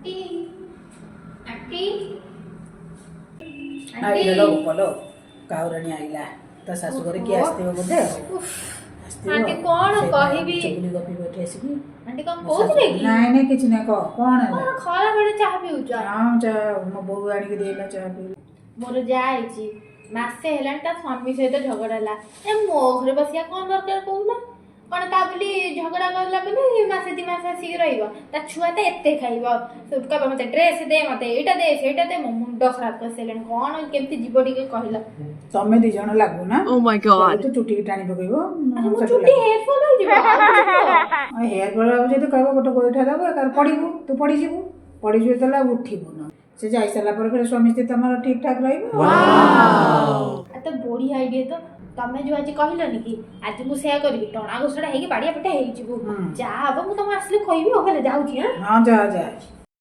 Aunty, aunty. ଆଇଲା ଲୋ ବୋପାଲୋ, କାଉରାଣୀ ଆଇଲା। ତା ଶାଶୁ ଘରେ କିଏ ଆସିଥିବ ବୋଧେ ଆଉ। ଆସିଥିବ। ଆଣ୍ଟି, କଣ ସେଇଥିପାଇଁ କହିବି? ଚୁଗୁଲି ଗପିବ ଏଠି ଆସିକି। ଆଣ୍ଟି, କଣ କହୁଥିଲେ କି? ନାଇଁ ନାଇଁ, କିଛି ନାଇଁ, କହ, କଣ ହେଲା? କଣ ଖରା ବେଳେ ଚାହା ପିଉଛ? ହଁ, ଚା ମୋ ବୋଉ ଆଣିକି ଦେଇଲା, ଚା ପିଇଲି। ମୋର ଯା ହେଇଛି, ମାସେ ହେଲାଣି ତା ସ୍ୱାମୀ ସହିତ ଝଗଡ଼ା ହେଲା। ଏ ମୋ ଘରେ ବସିବା କଣ ଦରକାର କହୁନ? କଣ ତା ବୋଲି ଝଗଡ଼ା କଲା ବୋଲି ମାସେ 2 ମାସ ଆସିକି ରହିବ? ତା ଛୁଆ ତ ଏତେ ଖାଇବ, ସବୁ କହିବ ମତେ ଡ୍ରେସ୍ ଦେ, ମତେ ଏଇଟା ଦେ, ସେଇଟା ଦେ। ମୋ ମୁଣ୍ଡ ଖରାପ କରିସାରିଲାଣି। କଣ କେମିତି ଯିବ ଟିକେ କହିଲ। ତମେ ଦି ଜଣ ଲାଗୁ ନା। Oh my God. ତୁ ଚୁଟିକି ଟାଣି ପକେଇବ। ଆରେ, ମୋ ଚୁଟି ହେୟାର ଫଲ୍ ହେଇଯିବ। ହେୟାର ଫଲ୍ ହବ ଯଦି କହିବ ଗୋଟେ ଗୋଇଠା ଦବ, ଏକାଥରେ ପଡ଼ିବୁ, ତୁ ପଡ଼ିଯିବୁ। ପଡ଼ିଯିବୁ ଯେତେବେଳେ ଆଉ ଉଠିବୁ ନା। ସେ ଯାଇସାରିଲା ପରେ ଫେରେ ସ୍ୱାମୀ ସ୍ତ୍ରୀ ତମର ଠିକ ଠାକ ରହିବ। ଆଉ ତ ବଢିଆ ଆଇଡିଆ ତ। ତମେ ଯୋଉ ଆଜି କହିଲନି କି, ଆଜି ମୁଁ ସେୟା କରିବି। ଟଣା ଘୋଷଡ଼ା ହେଇକି ବାଡ଼ିଆ ପିଟା ହେଇଯିବୁ। ଯାହା ହବ ମୁଁ ତମ ଆସିଲେ କହିବି। ଆଉ ହେଲେ ଯାଉଛି, ଆଁ। ହଁ, ଯା ଯା।